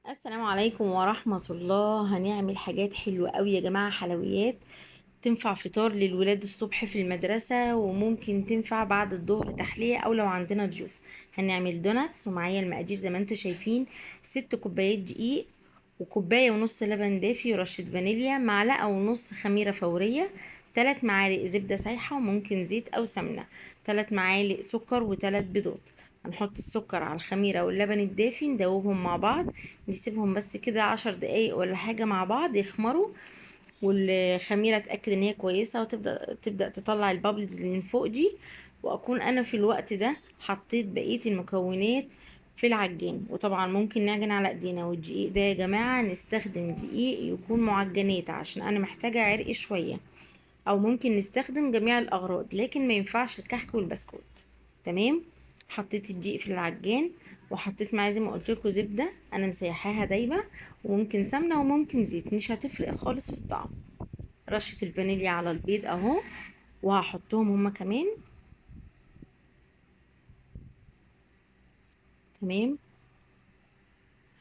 السلام عليكم ورحمة الله. هنعمل حاجات حلوة قوي يا جماعة، حلويات تنفع فطار للولاد الصبح في المدرسة، وممكن تنفع بعد الظهر تحلية او لو عندنا ضيوف. هنعمل donuts، ومعايا المقادير زي ما انتم شايفين: 6 كوبايات دقيق، وكوباية ونص لبن دافي، ورشة فانيليا، معلقة ونص خميرة فورية، 3 معالق زبدة سايحة وممكن زيت او سمنة، 3 معالق سكر، و3 بيضات. هنحط السكر على الخميرة واللبن الدافي، ندوبهم مع بعض، نسيبهم بس كده 10 دقايق ولا حاجة مع بعض يخمروا، والخميرة اتأكد ان هي كويسة وتبدأ تطلع ال bubbles اللي من فوق دي. واكون انا في الوقت ده حطيت بقية المكونات في العجين، وطبعا ممكن نعجن على ايدينا. والدقيق ده يا جماعة نستخدم دقيق يكون معجنات عشان انا محتاجة عرق شوية، او ممكن نستخدم جميع الاغراض، لكن ما ينفعش الكحك والبسكوت. تمام، حطيت الدقيق في العجان، وحطيت معاه زي ما قلت لكم زبدة انا مسيحاها دايبه، وممكن سمنه وممكن زيت، مش هتفرق خالص في الطعم. رشه الفانيليا على البيض اهو، وهحطهم هما كمان. تمام،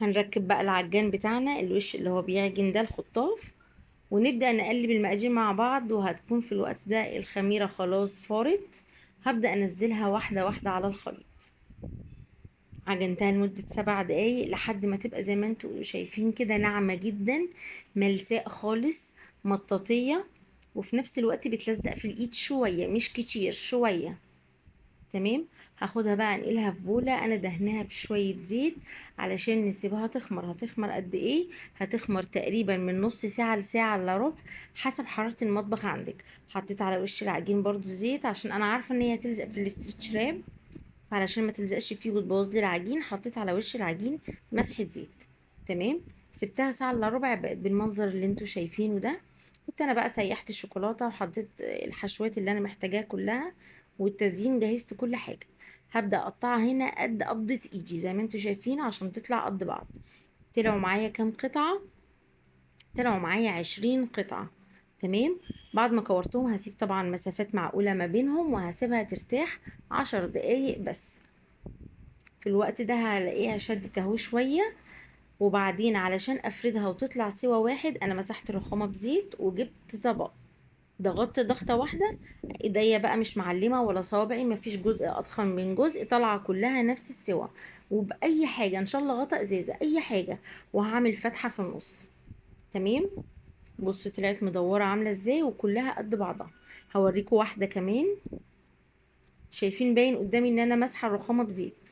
هنركب بقى العجان بتاعنا الوش اللي هو بيعجن ده الخطاف، ونبدأ نقلب المقادير مع بعض. وهتكون في الوقت ده الخميرة خلاص فارت، هبدأ انزلها واحدة واحدة على الخليط. عجنتها لمدة 7 دقايق لحد ما تبقى زي ما انتوا شايفين كده ناعمة جدا، ملساء خالص، مطاطية، وفي نفس الوقت بتلزق في الايد شوية، مش كتير، شوية. تمام، هاخدها بقى انقلها في بولة انا دهناها بشوية زيت علشان نسيبها تخمر. هتخمر قد ايه؟ هتخمر تقريبا من نص ساعة لساعة الا ربع حسب حرارة المطبخ عندك. حطيت على وش العجين برضو زيت عشان انا عارفة ان هي هتلزق في ال stretch wrap، فعلشان ما تلزقش فيه وتبوظ لي العجين حطيت على وش العجين مسحة زيت. تمام، سبتها ساعة الا ربع، بقت بالمنظر اللي انتوا شايفينه ده. كنت انا بقى سيحت الشوكولاتة وحطيت الحشوات اللي انا محتاجاها كلها، والتزيين جهزت كل حاجة. هبدأ اقطعها هنا قد قبضة ايدي زي ما انتوا شايفين عشان تطلع قد بعض. طلعوا معايا كام قطعة؟ طلعوا معايا 20 قطعة. تمام، بعد ما كورتهم هسيب طبعا مسافات معقولة ما بينهم، وهسيبها ترتاح 10 دقايق بس. في الوقت ده هلاقيها شدت اهو شوية. وبعدين علشان افردها وتطلع سوا واحد، انا مسحت الرخامة بزيت وجبت طبق، ضغطت ضغطة واحدة، ايديا بقى مش معلمة ولا صوابعي، مفيش جزء اضخم من جزء، طالعة كلها نفس السوا. وبأي حاجة ان شاء الله، غطا ازازة، اي حاجة، وهعمل فتحة في النص. تمام، بص طلعت مدورة عاملة ازاي وكلها قد بعضها. هوريكم واحدة كمان. شايفين باين قدامي ان انا ماسحة الرخامة بزيت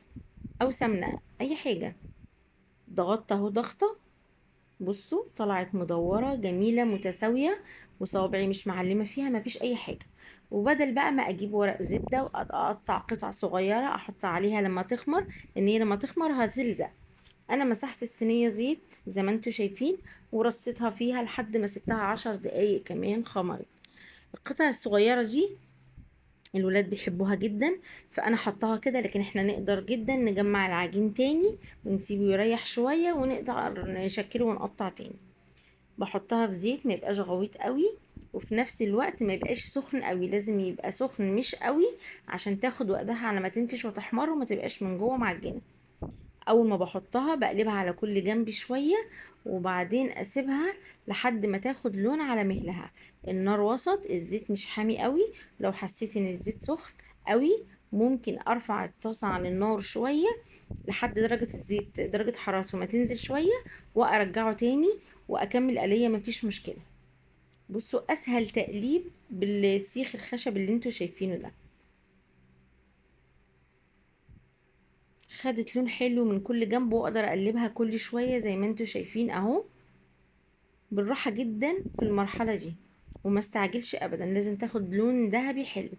او سمنة اي حاجة، ضغطت اهو ضغطة، بصوا طلعت مدورة جميلة متساوية، وصوابعي مش معلمة فيها، مفيش اي حاجة. وبدل بقى ما اجيب ورق زبدة واقطع قطع صغيرة احط عليها لما تخمر، لان هي لما تخمر هتلزق، انا مسحت الصينية زيت زي ما انتوا شايفين ورصيتها فيها لحد ما سبتها 10 دقايق كمان خمرت. القطع الصغيرة دي الولاد بيحبوها جدا، فانا حطاها كده، لكن احنا نقدر جدا نجمع العجين تاني ونسيبه يريح شوية ونقدر نشكله ونقطع تاني. بحطها في زيت ما يبقاش غويط قوي، وفي نفس الوقت ما يبقاش سخن قوي، لازم يبقى سخن مش قوي عشان تاخد وقتها على ما تنفش وتحمر وما تبقاش من جوه معجنه. اول ما بحطها بقلبها على كل جنب شوية، وبعدين اسيبها لحد ما تاخد لون على مهلها. النار وسط، الزيت مش حامي قوي. لو حسيت ان الزيت سخن قوي ممكن ارفع الطاسه عن النار شوية لحد درجه الزيت، درجه حرارته ما تنزل شوية، وارجعه تاني واكمل قليه، مفيش مشكلة. بصوا اسهل تقليب بالسيخ الخشب اللي انتوا شايفينه ده. خدت لون حلو من كل جنب، واقدر اقلبها كل شوية زي ما انتوا شايفين اهو، بالراحة جدا في المرحلة دي، وما استعجلش ابدا، لازم تاخد لون ذهبي حلو.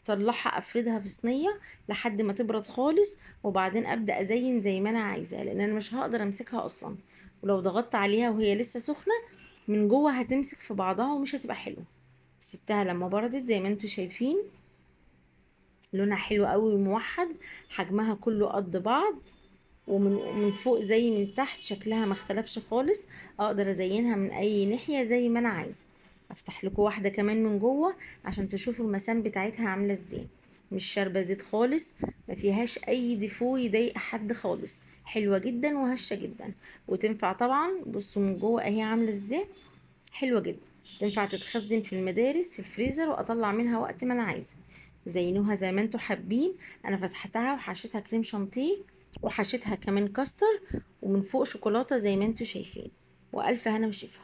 اطلعها افردها في صينية لحد ما تبرد خالص، وبعدين ابدا ازين زي ما انا عايزه، لان انا مش هقدر امسكها اصلا، ولو ضغطت عليها وهي لسه سخنة من جوه هتمسك في بعضها ومش هتبقى حلوة. سبتها لما بردت زي ما انتوا شايفين، لونها حلو قوي وموحد، حجمها كله قد بعض، ومن فوق زي من تحت شكلها ما اختلفش خالص. اقدر ازينها من اي ناحية زي ما انا عايزه. افتح لكم واحدة كمان من جوه عشان تشوفوا المسام بتاعتها عامله ازاي. مش شاربة زيت خالص، ما فيهاش اي ديفو يضايق حد خالص، حلوة جدا وهشة جدا، وتنفع طبعا. بصوا من جوه اهي عاملة ازاي، حلوة جدا، تنفع تتخزن في المدارس في الفريزر، واطلع منها وقت ما انا عايزة. زينوها زي ما انتوا حابين. انا فتحتها وحشيتها كريم شانتيه، وحشيتها كمان كاستر، ومن فوق شوكولاتة زي ما انتوا شايفين. والف هنا وشفا.